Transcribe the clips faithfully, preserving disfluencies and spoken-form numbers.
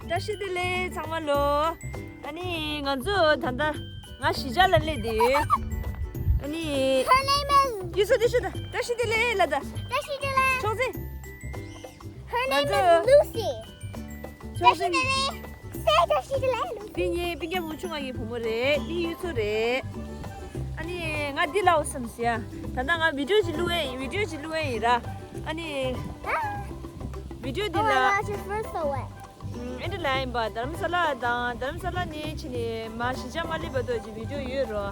བཀྲ་ཤིས་བདེ་ལེགས་ཚང་མ་ལོ། ཨ་ནི་ང་ཚོ་ད་ལྟ་ང་གཞིས་ཆགས་ལ་སླེབས་བསྡད་ཡོད། ཨ་ནི། Her name is. ཡུལ་ཚོ་དེ་ཤོད་དང་བཀྲ་ཤིས་བདེ་ལེགས་ལབ་དང་། བཀྲ་ཤིས་བདེ་ལེགས། ཆོག་ཚེ། Her name is Lucy. ཆོག་ཚེ། བཀྲ་ཤིས་བདེ་ལེགས། སེ་བཀྲ་ཤིས་བདེ་ལེགས། འདི་ངའི་སྤུན་ཀྱག་བུ་ཆུང་ང་གི་བུ་མོ་རེད། འདི་ཡུལ་ཚོ་རེད། ཨ་ནི་ང་འདི་ལའོ་བསམ་སི་ཡ། ད་ལྟ་ང་བི་ཌིའོ་ཅིག་བླུག་ཡས་ཡིན། བི་ཌིའོ་ཅིག་བླུག་ཡས་ཡིན་ར། ཨ་ནི། བི་ཌིའོ་འདི་ལ། Oh my gosh, your fur's so wet. ཨེ་འདྲ་ལ་ཡིན་པ། རྡ་རམ་ས་ལ་དང་རྡ་རམ་ས་ལ་ནས་ཕྱིན་ནས་མ་གཞིས་ཆགས་མ་སླེབས་བར་དུ་ཅིག་བི་ཌིའོ་ཡོད་རོ།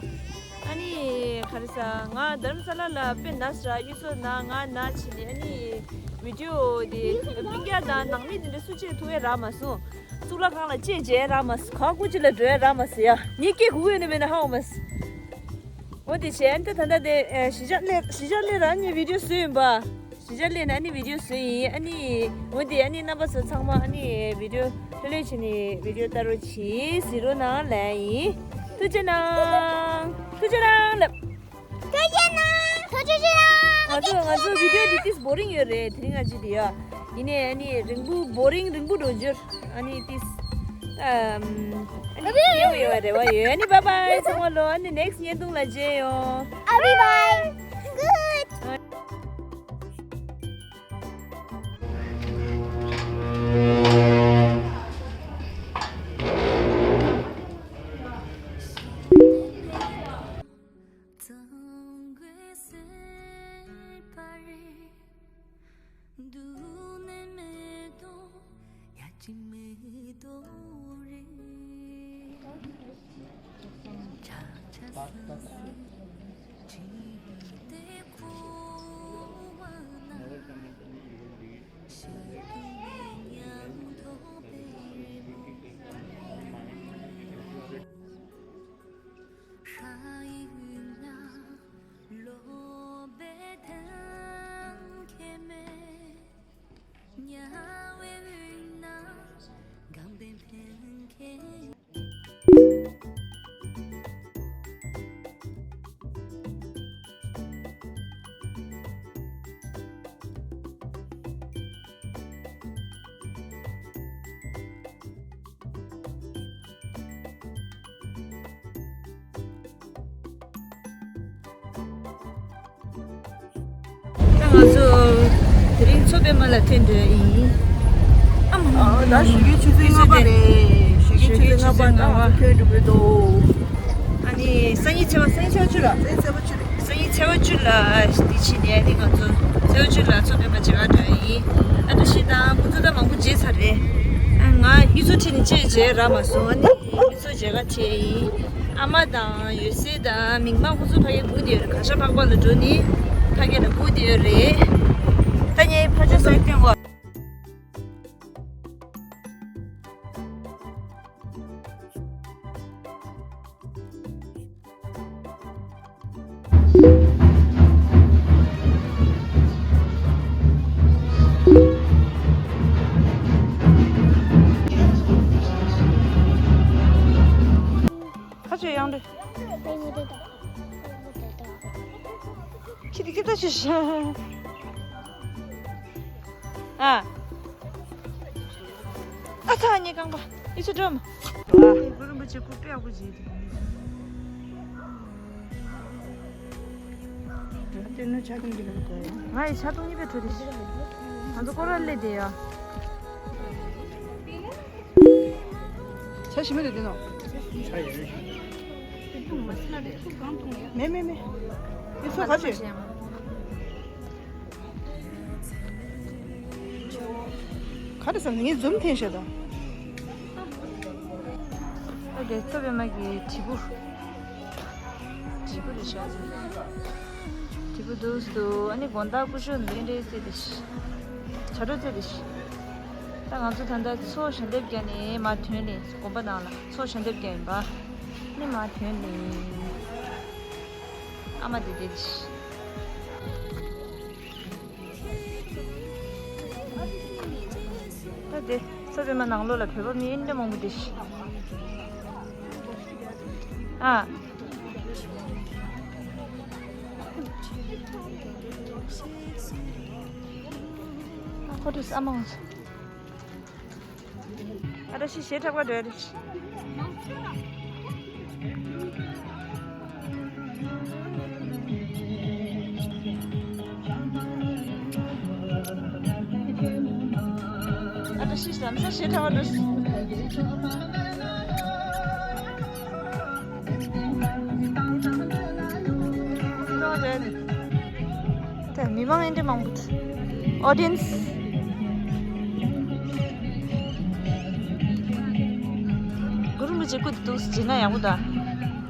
ཨ་ནི་ག་རེ་ཟ། ང་རྡ་རམ་ས་ལ་ལ་དཔེ་ན་ཟ་ར། ཡུལ་ཚོ་ན་ང་ན་ཕྱིན་ནས་ཨ་ནི་བི་ཌིའོ་དེ་སྤུན་ཀྱག་དང་ནང་མི་དེ་འདྲ་སུ་བཅད་ཐུབ་ཡས་རག་མ་སོང་། གཙུག་ལག་ཁང་ལ་བཅད་བྱས་རག་མ་སོང་། ག་སྐུ་ཅི་ལ་འགྲོ་ཡས་རག་མ་སོང་ཡ། ངས་སྐད་གུག་ཡོད་ནི་མེད་ན་ཧ་འོ་མ་སོང་། འོ་དེ་བྱས་ཨ་ནི་ད་ད་ལྟ་དེ་གཞིས་ཆགས་སླེབས། གཞིས་ཆགས་སླེབས་ར་ནི་བི་ཌིའོ་བཟོས་ཡིན་པ། གཞིས་ཆགས་སླེབས་ནས་ཨ་ནི་བི་ཌིའོ་བཟོས་ཡིན། ཨ་ནི་འོ་དེ་ཨ་ནི་རྣམ་པ་ཚོ་ཚང་མ་ཨ་ནི་བི་ཌིའོ་ལྷོད་ལྷོད་བྱས་ནས་བི་ཌིའོ་ལྟ་རོགས་གྱིས། གཟིགས་རོགས་གནང་ལབ་ཡིན། ཐུགས་རྗེ་གནང་། ཐུགས་རྗེ་གནང་ལབ། ཐུགས་རྗེ་གནང་། ཐུགས་རྗེ་གནང་། ང་ཚོ་ང་ཚོ་བི་ཌིའོ་འདི་ཏིས་བོ་རིང་ཡོད་རེད། དེ་རིང་ང་ཅི་དེ་ཡ། ཡིན་ནའི་ཨ་ནི་རིང་པོ་བོ་རིང་རིང་པོ་འགྲོ་རྒྱུར་ཨ་ནི་ཏིས་ཨམ། ཨ་ནི་ཡོད་ཡོད་རེ་བ་ཡོད། ཨ་ནི་བཱའི་བཱའི་ཚང་མ་ལོ། ཨ་ནི་ནེགསི་བརྙན་ཐུང་ལ་མཇལ་ཡོང་། Bye bye. Good. ད་ང་ཚོ་དེ་རིང་མཚོ་པདྨ་ལ་ཐོན་འདོད་ཡིན། ཨ་མ། ཨ། ད་ཞོགས་ཀའི་ཆུ་ཚོད་ལྔ་པ་རེད། ཞོགས་ཀའི་ཆུ་ཚོད་ལྔ་པ་ད་ང་ཐོན་འགྲོ་གི་འདུག་ཨ་ནི་སང་ཉིན་ཚེས་པ། སང་ཉིན་ཚེས་པ་བཅུ་ལ། སང་ཉིན་ཚེས་པ་བཅུ་རེད། སང་ཉིན་ཚེས་པ་བཅུ་ལ་འདི་ཕྱིན་ནས་ཨ་ནི་ང་ཚོ་ཚེས་པ་བཅུ་ལ་མཚོ་པདྨ་མཇལ་ཁ་འགྲོ་ཡིན། ཨ་ད་ཤི་དང་ཁོ་ཚོ་ད་མང་པོ་མཇལ་ཚར་རེད། ཨ་ང་ཡུལ་ཚོ་ཁྲིད་ནས་ཅིག་མཇལ་རག་མ་སོང་། ཨ་ནི་ཡུལ་ཚོ་མཇལ་ཁ་བྱས་ཡིན། ཨ་མ་དང་ཡོད་སྲས་དང་མིང་མང་ཁོ་ཚོ་ཕ་གིར་སྒུག་བསྡད་ཡོད་རེད། གར་ཞ་འཕགས་པ་ལ་འགྲོ་ནི་ཕ་གི་ལ་སྒུག་བསྡད་ཡོད་རེད། ད་ངས་ཕར་ཕྱོགས་སར་སྟོན་གོ། ཁ་ཆེ་ཡང་རེད། ཁྱི་དེ་ཁྱི་ལྟ་ཞིག་ཤ། ཨ། ཨ་ཚ་ངའི་རྐང་པ། ཨི་ཚོ་འགྲོ་མ། ཨ། གུ་རུ་མ་ཆེ་ཁུ་པེ་ཨ་ཁུ་ཇི་དེ། དེ་ནི་ཆ་ཐུང་གི་རེད་གོ། ང་ཡི་ཆ་ཐུང་གཉིས་པའི་གྲོ་དེ། ང་ཚོ་སྐོར་ར་སླེབས་བསྡད་ཡ། ཆ་ཞིམ་པོ་རེད་དེ་ནོ། མེད་མེད་མེད། ཨི་ཚོ་ག་ཆེ། ག་རེ་ཟེར་ན་ངས་འཛུམ་འཐེན་ཤེས་དང་། ཨོ་ཀེ། མཚོ་པདྨ་གི་དྲིལ་བུ། དྲིལ་བུ་རེད་ཤག་དྲིལ་བུ་འདུག་སེ་འདུག་ཨ་ནི་དགོང་དག་སྐུ་ཞབས་འདི་འདྲའི་རྩེ་དེ་ཤི། བྱ་སྒྲོ་རྩེ་དེ་ཤི། ད་ང་ཚོ་ད་ལྟ་མཚོ་ཞལ་འདེབས་བརྒྱབ་ནས་མར་ཐོན་ནས་དགོན་པ་ནང་ལ་མཚོ་ཞལ་འདེབས་བརྒྱབ་ཡིན་པ། ནི་མར་ཐོན་ནས་ཨ་མ་དེ་དེ་ཤི། ད་དེ་མཚོ་པདྨ་ནང་ལོགས་ལ་བོད་པ་མི་ཨིན་འདྲ་མང་པོ་དེ་ཤི། ཨ། ཁོ་ཐུག་ས་མང་། ཨ་ད་ཤི་ཞེ་ཁྲག་པ་འདྲ་རེད། ཨ་ད་ཤི་ལམ་སང་ཞེ་ཁྲག་པ་འདྲ། ད་མི་མང་ཨེ་འདྲ་མང་པོ་འདུག་ཨོ་ཌི་ཡན་སི། གུ་རུ་རིན་པོ་ཆེ་སྐུ་དེ་འདུག་སེ་བྱེད་ན་ཡག་པོ་འདུག་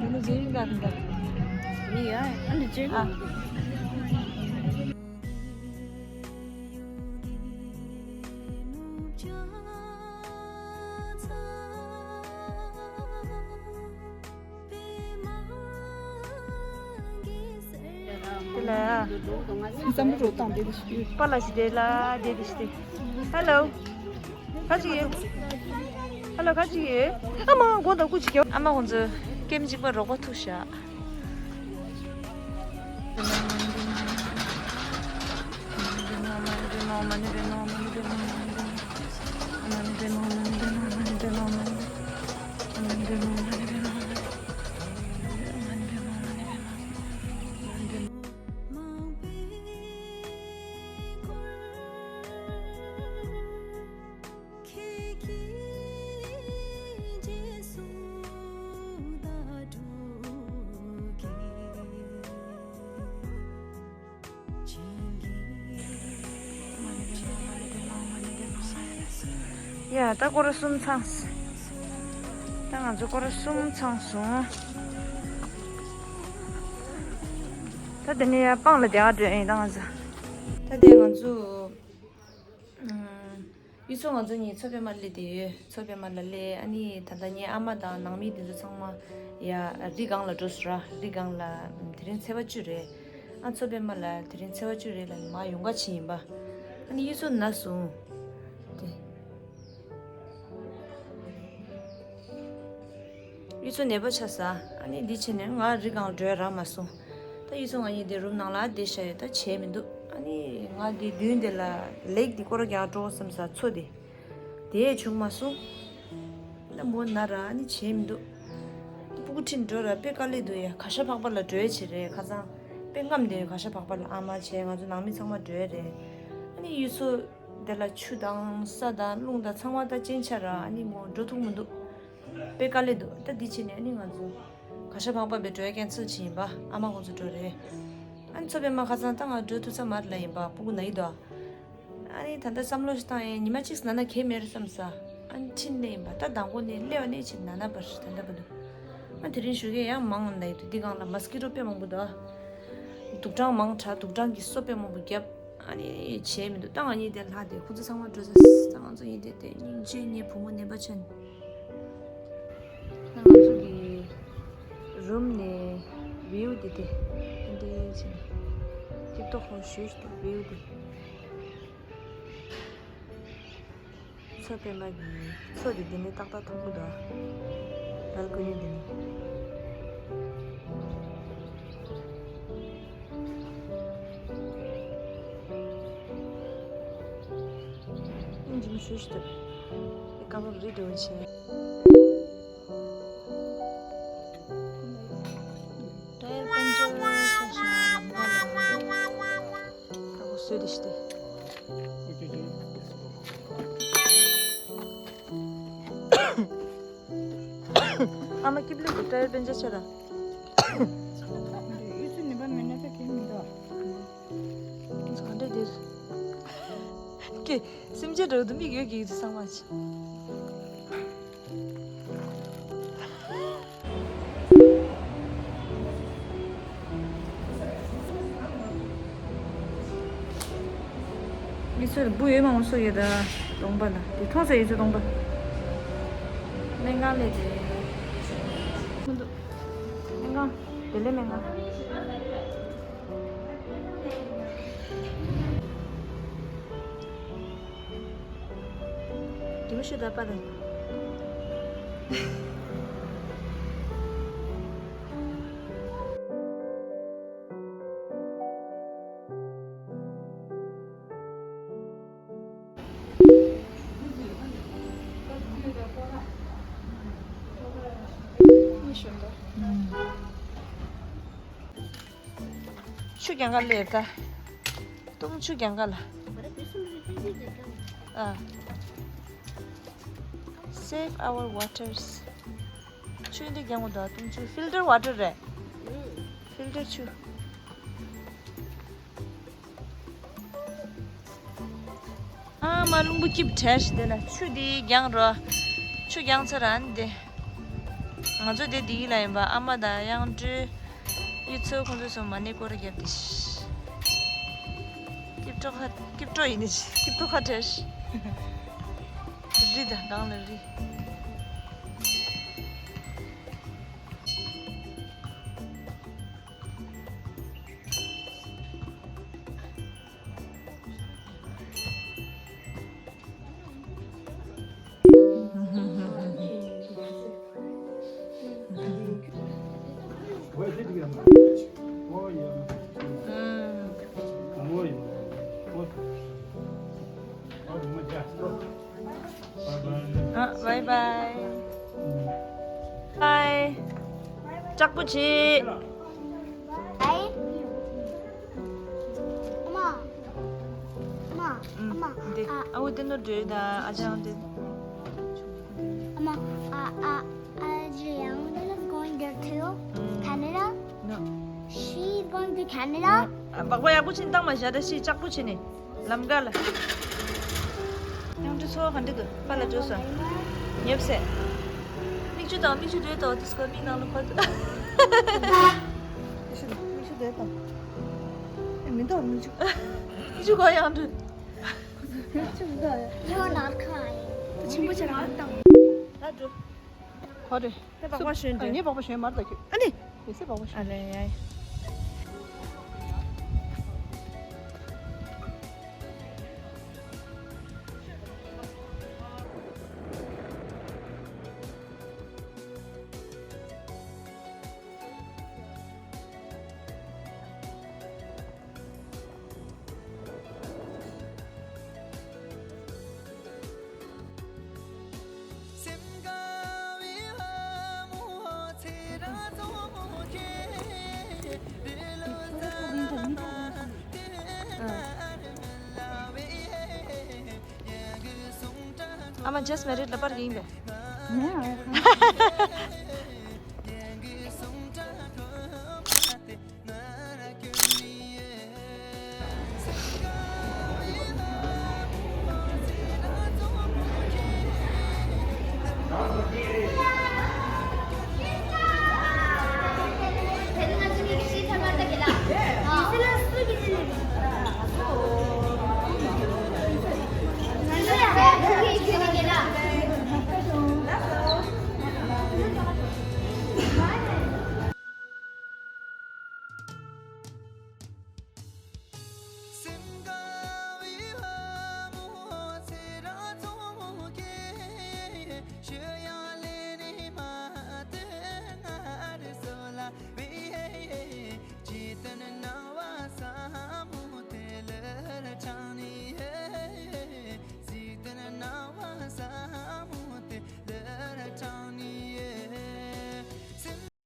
དེ་ནི་ཇེ་རིང་ག་དེ་འདུག་མི་ཡ་ཨ་འདི་ཇེ་རིང་། ཨ། དེ་ལ་ཡ། བསམ་བློ་བཏང་བསྡད་དེ་ཞིག་པ་ལ་ཞིག་བསྡད་ལ་བསྡད་དེ་ཞིག་སྟེ། ཧེ་ལོ། ཁ་ཅིག་ཡོད། ཧེ་ལོ་ཁ་ཅིག་ཡོད། ཨ་མ་མགོ་དང་སྐུ་ཅིག་ཡོད། ཨ་མ་ཁོང་ཚོས་ཀེམ་གཅིག་པ་རོགས་པ་ཐུག་ཤག་ཡ་ད་སྐོར་ར་གསུམ་ཚང་། ད་ང་ཚོ་སྐོར་ར་གསུམ་ཚང་སོང་། ད་དེ་ནས་ཡར་སྤང་ལ་བསྡད་ཡིན་ད་ང་ཚོ། ད་དེ་ང་ཚོ། ཨུམ། གཡུ་མཚོ་ང་ཚོ་གཉིས་མཚོ་པདྨ་སླེབས་བསྡད་ཡོད། མཚོ་པདྨ་ལ་སླེབས། ཨ་ནི་ད་ལྟ་ངའི་ཨ་མ་དང་ནང་མི་དེ་ཚོ་ཚང་མ་ཡ་རི་སྒང་ལ་འགྲོ་སོང་ར། རི་སྒང་ལ་དེ་རིང་ཚེས་པ་བཅུ་རེད། ཨ་མཚོ་པདྨ་ལ་དེ་རིང་ཚེས་པ་བཅུ་རེད་ལ་མར་ཡོང་ག་ཕྱིན་ཡིན་པ། ཨ་ནི་གཡུ་མཚོ་ན་སོང་། དེ། གཡུ་མཚོ་ནད་པ་ཆགས་ས། ཨ་ནི་འདི་བྱས་ནས་ང་རི་སྒང་འགྲོ་ཡ་རག་མ་སོང་། ད་གཡུ་མཚོ་ང་གཉིས་དེ་རུམ་ནང་ལ་བསྡད་བཞག་ཡོད། ད་བྱས་མི་འདུག་ཨ་ནི་ང་དེ་མདུན་དེ་ལ་ལེག་དེ་སྐོར་ར་རྒྱག་འགྲོ་བསམ་ས། མཚོ་དེ་དེ་བྱུང་མ་སོང་། ད་མོ་ན་ར་ཨ་ནི་བྱས་མི་འདུག་སྤུ་གུ་ཁྲིད་འགྲོ་ར་དཔེ་དཀའ་ལས་འདུག་ཡ། གར་ཞ་བག་པ་ལ་འགྲོ་ཡ་བྱེད་རེད། ཁ་སང་དཔེ་རྔམ་དེ་གར་ཞ་བག་པ་ལ་ཨ་མ་བྱས་ང་ཚོ་ནང་མི་ཚང་མ་འགྲོ་ཡ་རེད། ཨ་ནི་གཡུ་མཚོ་དེ་ལ་ཆུ་དང་ས་དང་རླུང་དང་ཚང་མ་ད་ཅན་ཆ་ར། ཨ་ནི་མོ་འགྲོ་ཐུབ་མི་འདུག་དཔེ་དཀའ་ལས་འདུག་ད་འདི་བྱས་ནས་ཨ་ནི་ང་ཚོ་གར་ཞ་བག་པ་བས་འགྲོ་ཡ་ཀན་སེལ་བྱས་ཡིན་པ། ཨ་མ་ཁོང་ཚོ་འགྲོ་རེད། ཨ་ནི་མཚོ་པདྨ་ཁ་སང་ད་ང་འགྲོ་ཐུབ་ས་མ་རེད་ལ་ཡིན་པ། སྤུ་གུ་ན་ཡི་འདུག་ཨ་ནི་ད་ལྟ་བསམ་བློ་ཞིག་བཏང་ཡིན། ཉི་མ་གཅིག་ན་ན་གལ་མེད་རེད་བསམ་ས། ཨ་ནི་ཕྱིན་ནས་ཡིན་པ། ད་དང་པོ་ནས་སླེབས་པ་ནས་ཕྱིན་ན་ན་པར་ད་ལྟ་བར་དུ། ཨ་དེ་རིང་ཞོགས་ཀས་ཡང་མང་ན་ཡི་འདུག་འདི་སྒང་ལ་མོ་སི་ཀི་ཊོ་དཔེ་མང་པོ་འདུག་དུག་སྦྲང་མང་དྲགས། དུག་སྦྲང་གི་སོ་དཔེ་མང་པོ་བརྒྱབ། ཨ་ནི་བྱས་མི་འདུག་ད་ང་གཉིས་དེ་ལྷག་དེ་ཁོ་ཚོ་ཚང་མ་འགྲོ་ཚར། ད་ང་ཚོ་གཉིས་དེ་དེ་སྙིང་རྗེ། ངའི་བུ་མོ་ནད་པ་ཆགས་ནས། ད་ང་ཚོ་གི་རུམ་ནས་བིའུ་དེ་དེ་འདི་བྱས་ནས་ཏིག་ཏོག་ཧོ་ཞུས་ཏེ་བིའུ་དེ། མཚོ་པདྨ་གི་མཚོ་དེ་འདི་ནས་ཏག་ཏག་མཐོང་གི་འདུག་བལ་ཀོ་ནི་འདི་ནས། ཨིན་ཇི་མི་ཤུ་ཤུ་དུ་ཨི་ཀ་བ་རི་དུ་ཆེ། ཏ་ཡར་པན་ཅར་ཆགས་ཤག་ལམ་ཁ་ལ། ཁ་བོ་སོས་ཏེ་ཤི་སྟེ། ཨ་མ་ཀིབ་ལི་གི་ཏ་ཡར་པན་ཅར་ཆགས་ར། ཡུལ་ཚོ་ནི་པ་མེད་ན་ད་གིན་མི་འདུག་ག་འདྲ་འདིར། ཀེ་སེམས་ཅན་འདྲ་བོ་འདུག་མིག་ཡོད་ཀྱི་ཡུལ་ཚོ་ཚང་མ་ཆེ། ཡུལ་ཚོ་འབུ་ཡོད་མང་སོ་ཡོད་ད། གདོང་པ་ལ་དེ་མཐོང་ས་ཡུལ་ཚོ་གདོང་པ། སྨན་ཁང་ལས་དེ་མི་འདུག་སྨན་ཁང་དེ་ལས་སྨན་ཁང་། དེ་མི་ཤེས་ད་པ་དང་། ཆུ་གྱང་ག་ལེར་ད། བཏུང་ཆུ་གྱང་ག་ལ། ཨ། Save our waters. ཆུ་འདི་གྱང་གོ་ད་བཏུང་ཆུ། ཕིལ་ཊར་ཝ་ཊར་རེད། ཕིལ་ཊར་ཆུ། ཨ་མ་རླུང་བུ་སྐྱིབས་བྲལ་ཞིག་དེ་ལ་ཆུ་དེ་རྒྱང་རོ། ཆུ་རྒྱང་ཚར་ཨ་ནི་དེ། ང་ཚོ་དེ་དེ་ཡི་ལ་ཡིན་པ་ཨ་མ་དང་གཡང་སྒྲོལ། གཡུ་མཚོ་ཁོང་ཚོ་སོང་མ་ནི་སྐོར་ར་རྒྱབ་དེ་ཤི། སྐྱིབས་བྲོ་ཁ་སྐྱིབས་བྲོ་ཡིན་ནི་ཤི་སྐྱིབས་བྲོ་ཁ་བྲལ་ཤི། རི་དང་སྒང་ལ་རི། ཨ། བའི་བའི། བའི། ལྕགས་པོ་བྱེད། ཨའི། ཨ་མ། ཨ་མ། ཨ་མ། འདི། ཨ། ཨ་འུ་དེ་ནོ་འདྲེ་ད་ཨ་ཅག་དེ། ཨ་མ། ཨ་ཨ་ཨ་ཇེ་ཡང་དེ་is going there too. Canada. No. She is going to Canada. ཨ་སྦག་སྦག་ཡག་པོ་ཕྱིན་བཏང་མ་བཞག་ད་ཤི་ལྕགས་པོ་བྱེད་ནི། ལམ་ཀ་ལ། གཡང་སྒྲོལ་ཚོ་ག་འདྲ་འདུག་པཱ་ལགས་འགྲོ་སོང་། ཉེབ་སེ། མིག་ཆུ་དང་མིག་ཆུ་འདྲེ་དང་དིས་ཀོ་མིག་ནང་ལ་འཁོར་འདུག་མིག་ཆུ་མིག་ཆུ་འདྲེ་དང་། ཨེ་མི་འདུག་མིག་ཆུ། མིག་ཆུ་གོ་གཡང་སྒྲོལ། མིག་ཆུ་མི་འདུག You're not crying. ཆེན་པོ་ཆེ་རང་དང་། ད་འགྲོ། ཧོ་རེ། ད་སྦག་སྦག་ཞོན་ཨ་འདྲ། ངས་སྦག་སྦག་ཞོན་མར་ད་ཁྱོད། ཨ་ནི། ངས་སེ་སྦག་སྦག་ཞོན། ཨ་ལེ་ཡ། ཨ་མ་just married ལ་པར་ཡིན་པས།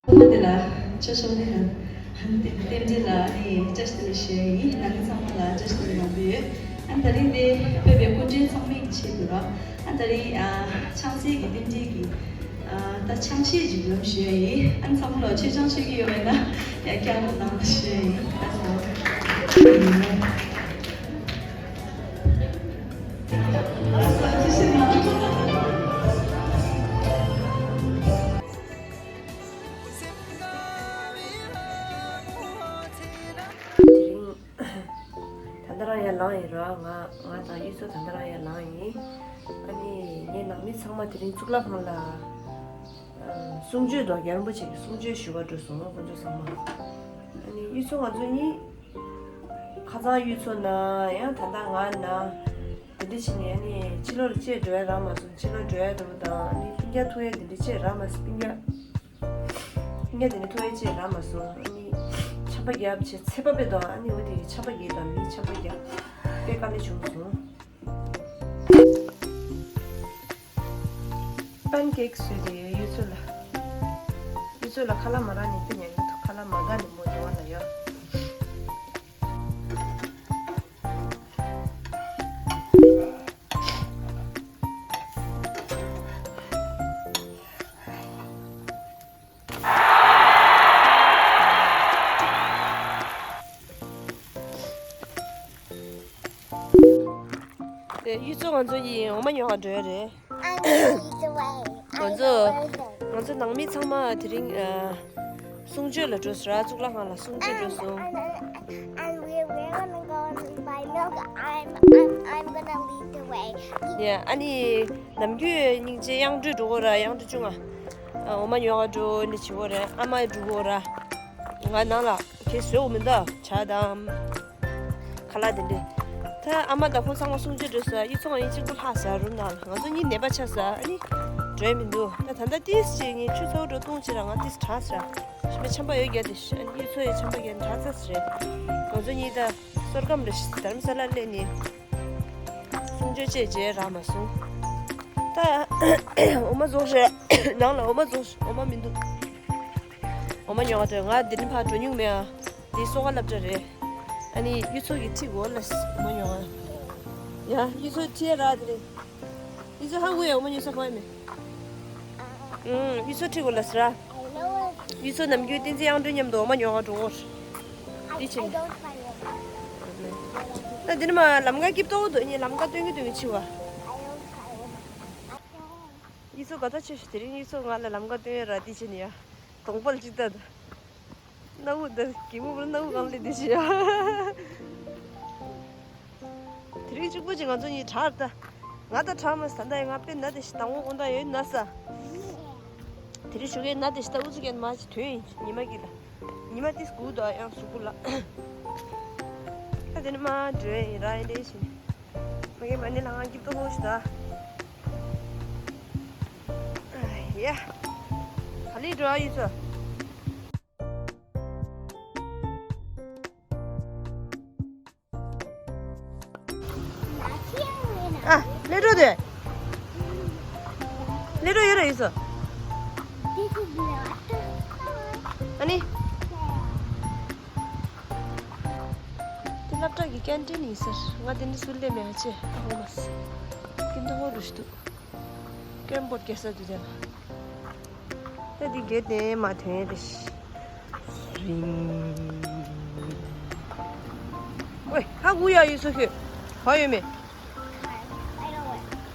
ཁོང་དེ་ལ་བཀྲ་ཤིས་བདེ་ལེགས། ཨ་ནི་རྟེན་འབྲེལ་ལ་ཨ་ནི་བཀྲ་ཤིས་བདེ་ལེགས་ཞུ་ཡ་ཡིན། ང་ཚོ་ཚང་མ་ལ་བཀྲ་ཤིས་བདེ་ལེགས་ཡོང་གི་ཡོད། ཨ་ནི་ད་རིང་འདི་ཕེབས་པའི་སྐུ་མགྲོན་ཚང་མའི་ཆེད་དུ་རོ། ཨ་ནི་ད་རིང་ཨ་ཆང་སའི་གི་རྟེན་འབྲེལ་གྱི་ཨ་ད་ཆང་གཞས་ཅིག་ལོན་ཞུ་ཡ་ཡིན། ཨ་ནི་ཚང་མ་ལ་མཆོད་ཆང་མཆོད་ཀྱི་ཡོད་མེད་ན་ཡ་བསྐྱར་ལོ་གནང་ཞུ་ཡ་ཡིན། ད་ཚང་མ། དེ་རིང་ད་ལྟ་རང་ཡར་ལངས་ཡིན་ར། ང་ང་དང་གཡུ་མཚོ་ད་ལྟ་རང་ཡར་ལངས་ཡིན། ཨ་ནི་ངའི་ནང་མི་ཚང་མ་དེ་རིང་གཙུག་ལག་ཁང་ལ་གསུང་ཆོས་དང་རྒྱལ་བ་རིན་པོ་ཆེ་གི་གསུང་ཆོས་ཞུ་བར་འགྲོ་སོང་། ཁོང་ཚོ་ཚང་མ། ཨ་ནི་གཡུ་མཚོ་ང་ཚོ་གཉིས་ཁ་སང་གཡུ་མཚོ་ན་ཡང་ད་ལྟ་ང་ན། དེ་འདྲ་བྱས་ནས་ཨ་ནི་ཕྱི་ལོགས་ལ་བཅར་འགྲོ་ཡ་རག་མ་སོང་། ཕྱི་ལོགས་འགྲོ་ཡ་འདྲ་པོ་དང་ཨ་ནི་སྤུན་ཀྱག་ཐུག་ཡ་དེ་འདྲ་བཅར་རག་མ་སོང་། སྤུན་ཀྱག་སྤུན་ཀྱག་དེ་འདྲ་ཐུག་ཡ་བཅར་རག་མ་སོང་། ཨ་ནི་ཆམ་པ་བརྒྱབ་བྱས་ཚད་པ་དཔེ་དང་ཨ་ནི་འོ་དེ་ཆམ་པ་བརྒྱབ་དང་མི་ཆམ་པ་བརྒྱབ་དཔེ་དཀའ་ལས་བྱུང་སོང་། པན་ཀེག་བཟོས་ཏེ་ཡོད། གཡུ་མཚོ་ལ། གཡུ་མཚོ་ལ་ཁ་ལག་མ་རག་ནས་དཔེ་ཉན་གི་འདུག་ཁ་ལག་མ་དགའ་ནས་མོ་ཉོ་བ་ལ་ཡོད། ཡུལ་ཚོ་ང་ཚོ་ཡི་འོ་མ་ཉོ་བར་འགྲོ་ཡ་རེད། I'm leading the way. ང་ཚོ་ང་ཚོ་ནང་མི་ཚང་མ་དེ་རིང་ཨ། གསུང་ཆོས་ལ་འགྲོ་ཟེར། གཙུག་ལག་ཁང་ལ་གསུང་ཆོས་འགྲོ་སོང་། And, and, and we, we're gonna go and buy milk. I'm, I'm, I'm gonna lead the way. Yeah, ཨ་ནི་ནམ་རྒྱུན་སྙིང་རྗེ་གཡང་འགྲོས་འགྲོ་གོ་ར། གཡང་འགྲོས་ཆུང་ང་། ཨ། འོ་མ་ཉོ་ག་འགྲོ་ནི་བྱེད་གོ་ར། ཨ་མ་འགྲོ་གོ་ར། ང་ནང་ལ་གས་བཟོས་འོ་མི་འདུག་ཇ་དང་། ཁ་ལག་དེ་འདྲས། ད་ཨ་མ་དང་ཁོང་ཚང་མ་གསུང་ཆོས་འགྲོ་ས། ཡུལ་ཚོ་ང་གཉིས་གཅིག་པུ་ལྷག་ས་རུམ་ནང་ལ། ང་ཚོ་གཉིས་ནད་པ་ཆགས་ས། ཨ་ནི་འགྲོ་ཡ་མི་འདུག་ད་ད་ལྟ་ཏིས་ཅིག་ངས་ཆུ་ཚ་བོ་འགྲོ་བཏུང་ཅིག་ར། ང་ཏིས་དྲག་ས་ར། ཞི་མ་ཆམ་པ་ཡོད་རྒྱ་དེ། ཨ་ནི་ཡུལ་ཚོ་ཡི་ཆམ་པ་རྒྱ་དྲག་ས་རེད། ང་ཚོ་གཉིས་ད་སོར་སྒམ་རེ་རྡ་རམ་ས་ལ་སླེབས་ནས་གསུང་ཆོས་བྱས་རྗེས་རག་མ་སོང་། ད་འོ་མ་རྫོགས་རེད། ནང་ལ་འོ་མ་རྫོགས། འོ་མ་མི་འདུག་འོ་མ་ཉོ་ག་འགྲོ། ང་འདི་ནས་ཕར་འགྲོ་མྱོང་མེད་ཨ། འདི་སོ་ཁ་སློབ་གྲྭ་རེད། ཨ་ནི་ཡུལ་ཚོ་གི་ཁྲིད་གོ་ལ་འོ་མ་ཉོ་ག། ཡ། ཡུལ་ཚོ་ཁྲིད་ར་དེ་རེད། ཡུལ་ཚོ་ཧ་གོ་ཡ། འོ་མ་ཉོ་ས་གོ་ཡ་མེད། ཨུམ། ཡུལ་ཚོ་ཁྲིད་གོ་ལ་ཟེར་ར། ཡུལ་ཚོ་ནམ་རྒྱུན་བསྟན་འཛིན་དབྱངས་སྒྲོན་མཉམ་དུ་འོ་མ་ཉོ་ག་འགྲོ་གོ། འདི་ཕྱིན། ད་འདི་ནས་མར་ལམ་ཁ་སྐྱིད་པོ་འདུག་ཨ་ནི་ལམ་ཁ་སྟོན་གི་སྟོན་གི་ཕྱིན་པ། ཡུལ་ཚོ་དགའ་ཐག་ཆོད་ཤག་དེ་རིང་ཡུལ་ཚོ་ང་ལ་ལམ་ཁ་སྟོན་ཡ་ར། དེ་ཕྱིན་ཡ། གདོང་པ་ལ་ཅིག་ལྟ་དང་། སྣ་བུག་འདི་གད་མོ་བུར་སྣ་བུག་གང་ལས་འདི་ཞིག་ཡ། དེ་རིང་གཅིག་པོ་ཅིག་ང་ཚོ་གཉིས་དྲག་ད། ང་ད་དྲག་མ་ས། ད་ཡ་ང་དཔེ་ན་དེ་ཞིག་དང་པོ་དགོང་དག་ཡོད་ན་ས། དེ་རིང་ཞོགས་ཀས་ན་དེ་ཞིག་ད་ཨུ་ཚུགས་ཀྱིན་མ་ཅིག་ཐོན་ཡིན། ཉི་མ་གི་ལ། ཉི་མ་ཏིས་སྒུག་འདུག་ཨ། ཡང་གཟུགས་པོ་ལ། ད་དེ་ནས་མར་འགྲོ་ཡིན་ར། ཡིན་དེ་བཞིན། མ་གི་མ་ནི་ལ་ང་སྐྱིད་པོ་ཧོ་ཞིག་ད། ཡ། ག་ལེར་འགྲོ་ཨ་ཡུལ་ཚོ། ཨ། སླེབས་འགྲོ་དེ། སླེབས་འགྲོ་ཡོད་ར་ཡུལ་ཚོ། ཨ་ནི། དེ་སློབ་གྲྭ་གི་ཀན་ཊིན་ཡིན་ཟེར། ང་དེ་འདྲ་སུ་སླེབས་མེད་ཨ་ཅེ། ཨ་ཧོ་མ་སི། ཀིན་ཏུ་ཧོ་རུ་ཞིག་འདུག་ཀེམ་བོརྡ་རྒྱག་ས་འདུག་དེ་ལ། ད་འདི་གེ་དེ་མ་ཐོན་རེ་ཤི། རིང་། ཝེ། ཧ་གོ་ཡ་ཡུལ་ཚོ་ཁྱོད། ག་ཡོད་མེད།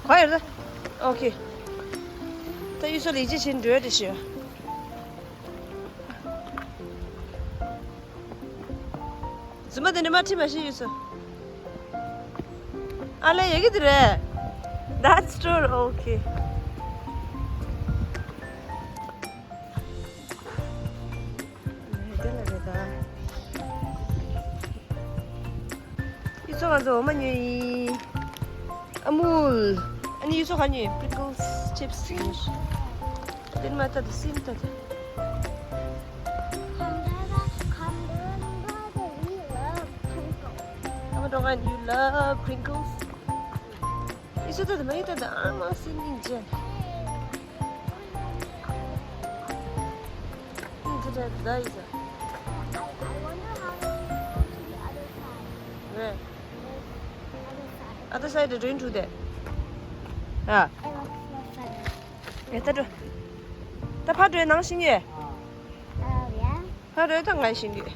ག་ཡོད་ད། ཨོ་ཁེ། ད་ཡུལ་ཚོ་ལས་བྱེད་བྱེད་འགྲོ་རེ་ཤི། རྫུན་མ་དེ་འདྲ་མ་ཁྲིད་མ་ཤེས་ཡོད་ཚོ། ཨ་ལེ། ཡ་གི་དེ་རེད། That's true. Okay. དེ་ལ་རེད་ད། ཡུལ་ཚོ་ང་ཚོ་འོ་མ་ཉོས་ཡིན། ཨ་མུལ། ཨ་ནི་ཡུལ་ཚོ་ག་ཉོས། Pringles chips ཉོས། དེ་མ་ཐག་ཏུ་སིམ་ཐག་ཏུ། ཨ་མ་ཀྲོང་ཁ། You love Pringles? ཡུལ་ཚོ་ད་དུ་མ་ཡིན་ད་ད། ཨ་མ་སིམ་ཉིན་ཅན། ཉིན་ཅན་ད་ད་ཡིན་ད། Where? Other side འགྲོ་ཡིན་འགྲོ་དེ། ཨ། ཡ་ད་འགྲོ། ད་ཕར་འགྲོའི་ནང་བཞིན་ཡོད། ཕར་འགྲོའི་ད་ང་བཞིན་ཡོད།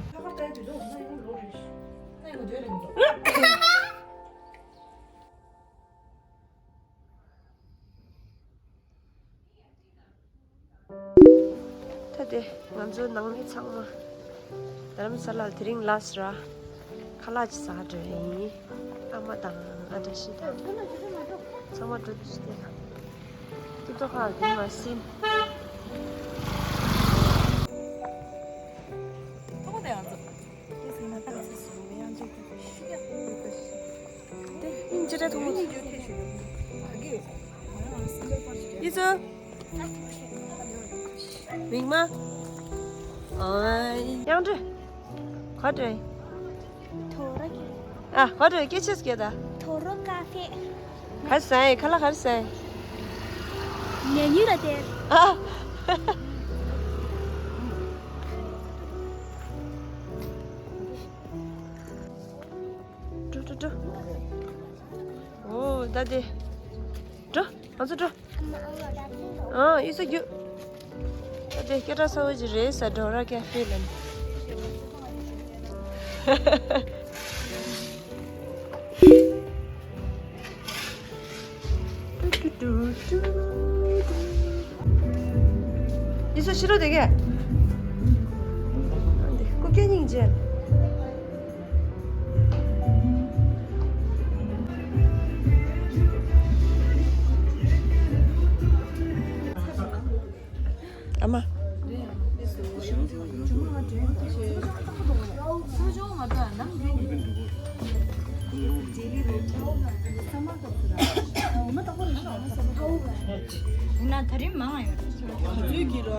ད་དེ་ང་ཚོའི་ནང་མི་ཚང་མ་རྡ་རམ་ས་ལར་དེ་རིང་ལ་སི་ར་ཁ་ལག་ཅིག་ཟ་འགྲོ་ཡིན། ཨ་མ་དང་ཨ་བཀྲ་ཤིས་དང་ཚང་མ་འགྲོ་དུས་དེ་ལ་ཏི་ཏོ་ཁ་དེ་མ་སིན། ཡི་ཚོ། མིང་མ། ཨོའི། ཡང་འདྲི། ག་འདྲི། ཐོ་ར་ཀེ། ཨ། ག་འདྲི། སྐད་ཆ་སྐད་ད། ཐོ་རོ་ཀ་ཧྥེ། ག་རེ་ཟ་ཡིན། ཁ་ལག་ག་རེ་ཟ་ཡིན། ནས་ཉུལ་ལ་དེ། ཨ། འགྲོ་འགྲོ་འགྲོ། ཨོ་ད་དེ། འགྲོ། ང་ཚོ་འགྲོ། ཨ། ཡིག་ཚད་རྒྱུགས། ད་དེ་སྐད་གྲགས་ཚ་བོ་ཅིག་རེད་ས། ཐོ་རོ་ཀ་ཧྥེ་ལ་ནི། ཡིན་ས་ཕྱི་རོལ་དེ་གས། སྐུ་སྐྱེ་སྙིང་རྗེ། ཨ་མ། ཡིན་ན་ད་རིང་མང་ང་ཡོད་རེད། ག་ཚོད་ཀྱི་རོ།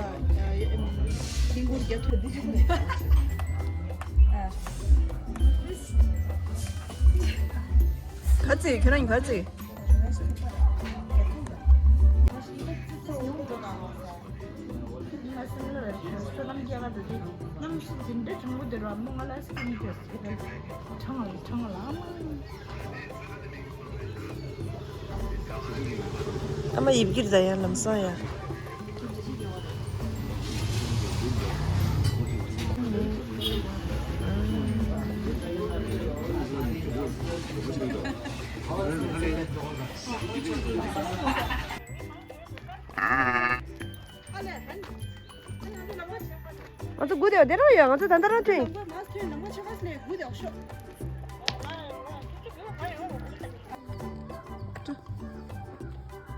ཧིན་གུར་རྒྱབ་ཐུབ་འདི་ཆུང་ནས། ག་ཚོད་ཁྱོད་རང་ག་ཚོད། ཨ་མ་ཡིབ་ཀྱིར་ད་ཡང་ལམ་སང་ཡང་། ང་ཚོ་སྒུག་བསྡད་པ་དེ་རང་ཡོད། ང་ཚོ་ད་ལྟ་རང་ཐོན།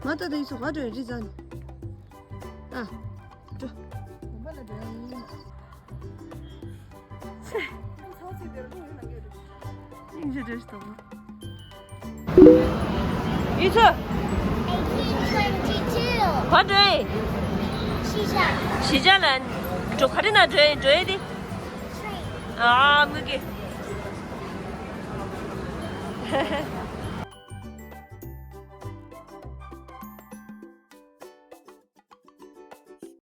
ང་ད་ལྟ་ཡིན་ཚོ་ག་འགྲོ་ཡིན་རི་ཛན། ཨ། འགྲོ། སྙིང་རྗེ་འདྲ་ཞིག་འདུག་ཡུལ་ཚོ། ག་འགྲོ་ཡིན། གཞིས་ཆགས་ལ་འགྲོ། ག་རེ་ན་འགྲོ་ཡིན། འགྲོ་ཡིན་ཏེ། ཨ་མི་གི།